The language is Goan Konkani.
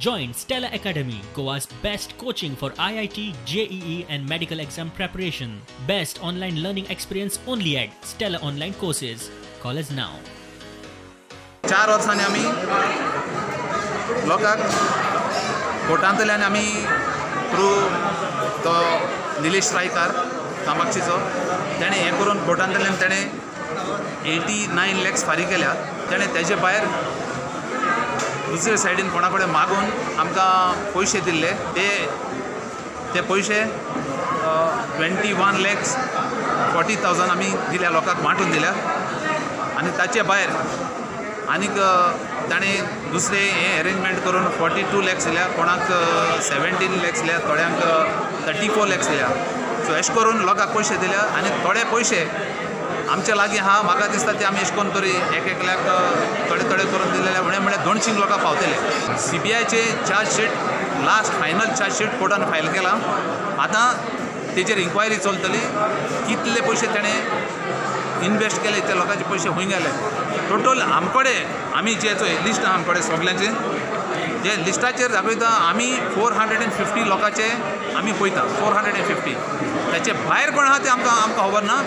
Join Stella Academy, Goa's best coaching for IIT, JEE and medical exam preparation. Best online learning experience only at Stella Online Courses. Call us now. 4 वर्सांनी आमी लोकांक कोर्टांतल्यान आमी थ्रू तो निलेश रायकार कामाक्षीचो तेणें हें करून कोर्टांतल्यान तेणें 89 लॅक्स फारीक केल्या. तेणें तेजे भायर दुसरे सायडीन कोणा कडेन मागून आमकां पयशे दिल्ले ते पयशे 21,40,000 आमी दिल्या, लोकांक वांटून दिल्या. आनी ताचे भायर आनीक ताणें दुसरे हें एरेंजमेंट करून 42 लॅक्स दिल्या, कोणाक 17 लॅक्स दिल्या, थोड्यांक 34 लॅक्स दिल्या. सो अशें करून लोकांक पयशे दिल्या आनी थोडे पयशे आमच्या लागीं आहा, म्हाका दिसता ते आमी अशें करून तरी एक एकल्याक थोडे थोडे करून दिलेले म्हणल्यार म्हळ्यार 200 लोकांक पावतले. सीबीआयचे chargesheet last final chargesheet कोर्टान फायल केला. आतां तेजेर इन्क्वायरी चलतली, कितले पयशे तेणें इनवेस्ट केले, ते लोकांचे पयशे खंय गेले. टोटल आमकडे आमी जे चोय लिस्ट आहा आमकडे सगल्यांचे, जे लिस्टाचेर दाखयता आमी 450 लोकांचे आमी पळयता, 450. ताचे भायर कोण आहा ते आमकां खबर ना.